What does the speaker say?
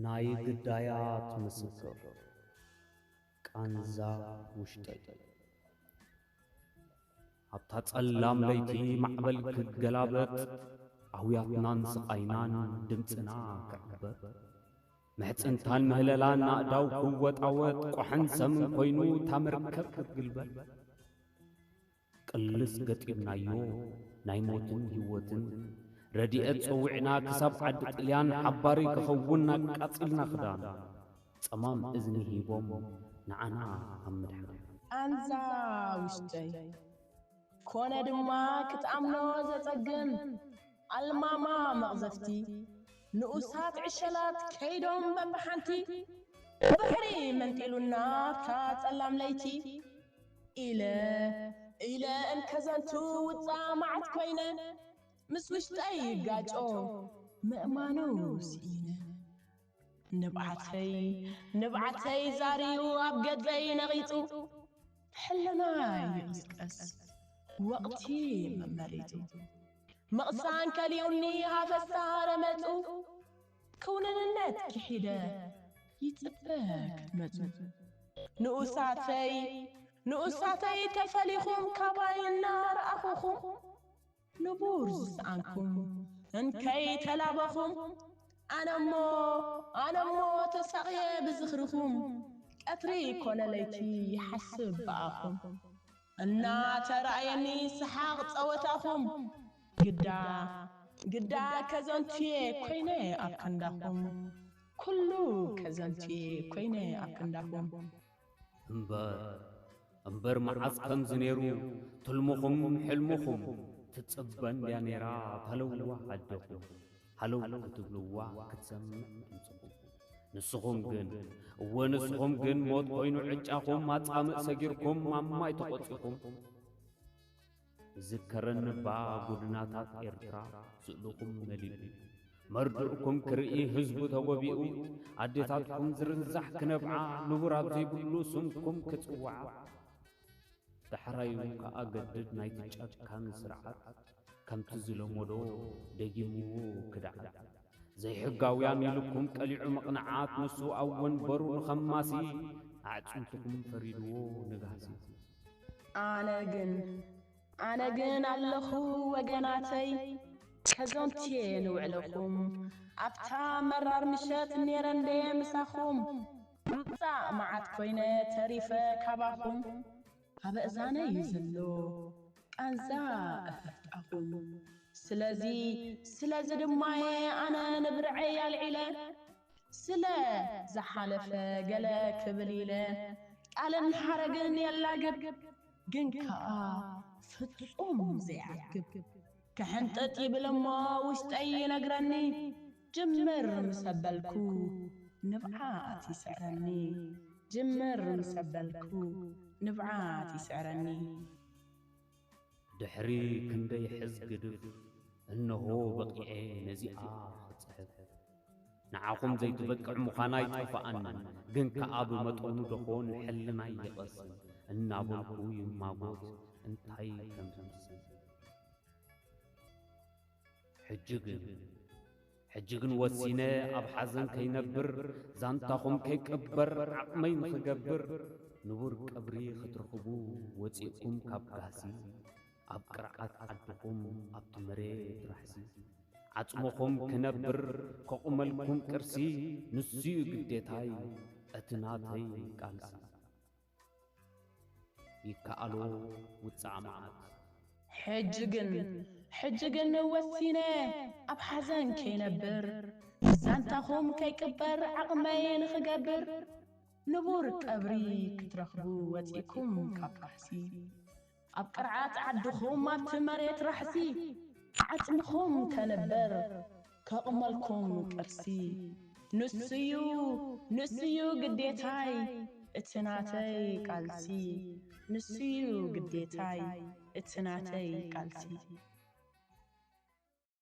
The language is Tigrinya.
ናይ ግዳያት ምስክር። ቃንዛ ውሽጠይ። ኣብታ ጸላም ለይቲ ማዕበል ክገላበጥ፣ ኣውያትናን ስቓይናን ድምጽና ክዕበጥ፣ ምሕጽንታን ምህለላን ናእዳው ክወጣወጥ፣ ቆሕን ሰምን ኮይኑ እታ መርከብ ክትግልበጥ። ቅልስ ገጢምናዮ ናይ ሞትን ህይወትን ረድኤት ጸዊዕና ክሳብ ዓዲ ጥልያን ሓባሪ ክኸውን ኣቃጺልና ክዳን ጸማም እዝኒ ሂቦም ንዓና ኣብ ምድሓን። ኣንዛ ውሽጠይ ኮነ ድማ ክትኣምኖ ዘጸግም ኣልማማ መቕዘፍቲ ንኡሳት ዕሸላት ከይዶም በብሓንቲ ባሕሪ መንጢሉና ኣብታ ጸላም ለይቲ ኢለ ኢለ እንከዘንቱ ውጻእ መዓት ኮይነ ምስ ውሽጠይ ይጋጮ ምእማኑ ስኢነ። ንብዓተይ ንብዓተይ ዛርዩ ኣብ ገጸይ ነቒጹ ሕልናይ ይቕስቀስ ወቕቲ መመሪጹ ምቕሳን ከሊኡኒ ሃፈሳ ረመጹ ክውንንነት ክሒደ ይጽበ ክትመጹ ንኡሳተይ ንኡሳተይ ተፈሊኹም ካባይ እናረኣኹኹም ንቡር ዝሰኣንኩም እንከይ ተላበኹም ኣነሞ ኣነሞ ተሳቕየ ብዝኽርኹም ቀትሪ ኮነ ለይቲ ይሓስብ ብኣኹም እናተራእየኒ ሰሓቕ ጸወታኹም ግዳ ግዳ ከዘንቱየ ኮይነ ኣብ ክንዳኹም ኩሉ ከዘንቱየ ኮይነ ኣብ ክንዳኹም እምበር እምበር መዓስ ከምዚ ነይሩ ትልምኹም ሕልምኹም ትጽበ እንድያ ነይራ እታ ለዋህ ኣደኹም ሃለው ክትብልዋ ክትሰምዕ ድምፅኹም ንስኹም ግን እወ ንስኹም ግን ሞት ኮይኑ ዕጫኹም ኣጻምእ ሰጊርኩም ኣብ ማይ ተቖጺኹም ዝከረኒ እባ ጎድናታት ኤርትራ ስእልኹም መሊኡ መርድእኩም ክርኢ ህዝቡ ተጎቢኡ ኣዴታትኩም ዝርንዛሕ ክነብዓ ንቡር ኣብ ዘይብሉ ስምኩም ክጽውዓ ዳሕራዩ ከኣ ገድድ ናይቲ ጨካን ስርዓት ከምቲ ዝለመዶ ደጊምዎ ክድዓት ዘይሕጋውያን ኢልኩም ቀሊዑ ምቕንዓት ንሱ ኣብ ወንበሩ ንኸማሲ ኣዕጽምትኹም ፈሪድዎ ንጋሲ ኣነ ግን ኣነ ግን ኣለኹ ወገናተይ ከዞምትየ ንውዕለኹም ኣብታ መራር ምሸት ኔረ እንደ ምሳኹም ውፃእ መዓት ኮይነ ተሪፈ ካባኹም ኣብ እዛነይ ዘሎ ቃንዛ እፍፍጣኹም ስለዚ ስለዚ ድማየ ኣነ ንብርዐይ ኣልዒለ ስለ ዝሓለፈ ገለ ክብል ኢለ ቃልን ሓረግን የላግብ ግን ከኣ ፍጹም ዘይዓግብ ክሕንጥጥ ይብል እሞ ውሽጠይ ይነግረኒ ጅምር ምስ ኣበልኩ ንብዓት ይስዕረኒ ጅምር ምስ ኣበልኩ ንብዓት ይስዕረኒ ድሕሪ ክንደይ ሕዝ ግድፍ እነሆ በቒዐ ነዚኣ ክጽሕፍ ንዓኹም ዘይትበቅዕ ምዃና ኣይጠፍኣንን ግን ከኣ ብመጠኑ ደኾን ሕልናይ ይቐስን እናበልኩ ይማጎት እንታይ ከም ዝምስል ሕጂ ግን ሕጂ ግን ወሲነ ኣብ ሓዘን ከይነብር ዛንታኹም ከይቅበር ዓቕመይ ንኽገብር ንቡር ቀብሪ ክትርኽቡ ወፂእኩም ካብ ጋህሲ ኣብ ቅርዓት ዓድኹም ኣብቲ መሬት ራሕሲ ዓፅምኹም ክነብር ከቑመልኩም ቅርሲ ንሱዩ ግዴታይ እቲ ናተይ ቃልሲ ይከኣሎ ውጻእ መዓት። ሕጂ ግን ሕጂ ግን ወሲነ ኣብ ሓዘን ከይነብር ዛንታኹም ከይቅበር ዓቕመይ ንኽገብር ንቡር ቀብሪ ክትረኽቡ ወጺእኩም ካብ ራሕሲ ኣብ ቅርዓት ዓድኹም ኣብቲ መሬት ራሕሲ ዓጽምኹም ከንብር ከቕመልኩም ቅርሲ ንሱዩ ንሱዩ ግዴታይ እቲ ናተይ ቃልሲ ንሱዩ ግዴታይ እቲ ናተይ ቃልሲ